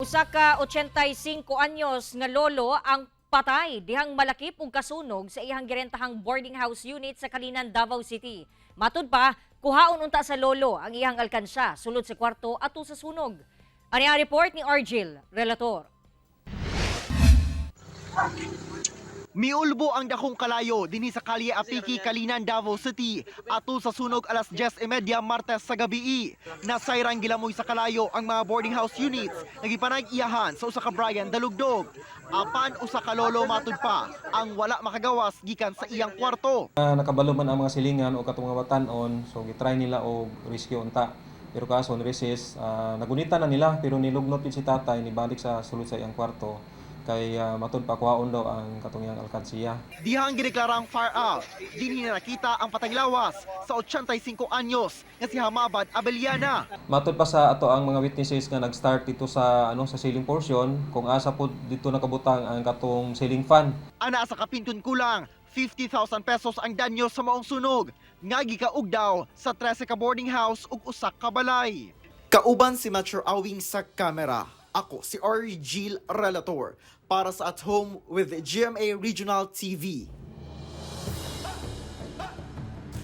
Usa ka 85 anyos nga lolo ang patay dihang malakip og kasunog sa iyang girentahang boarding house unit sa Calinan, Davao City. Matud pa, kuhaon unta sa lolo ang iyang alkansya sulod sa kwarto ato sa sunog. Ani ang report ni Argil, Relator. Miulbo ang dakong kalayo dinhi sa Kalye Apiki, Calinan, Davao City atol sa sunog alas 10:30 Martes sa gabi. Nasayrang gilamoy sa kalayo ang mga boarding house units nga gipanag-iyahan sa usa ka Brian Dalugdog. Apan usa ka lolo, matud pa, ang wala makagawas gikan sa iyang kwarto. Nakabalo man ang mga silingan o katong mga batan-on, so gitry nila og rescue unta. Pero kaso resist, nagunitan na nila pero nilugnot yun si tatay, nibalik sa sulod sa iyang kwarto kay matud pa kuhaon daw ang katong iyang alkansiya. Dihang gideklarang fire out, dinhi na nakita ang patayng lawas sa 85 anyos nga si Hamabad Abeliana. Matud pa sa ato ang mga witnesses nga nag-start dito sa ano sa ceiling portion kung asa po dito nakabutang ang katong ceiling fan. Ana sa kapinton kulang, 50,000 pesos ang danyo sa maong sunog. Nga gikaug daw sa 13 ka boarding house ug usa ka balay. Kauban si Metro Awing sa kamera. Ako si Argil Relator para sa At Home with GMA Regional TV.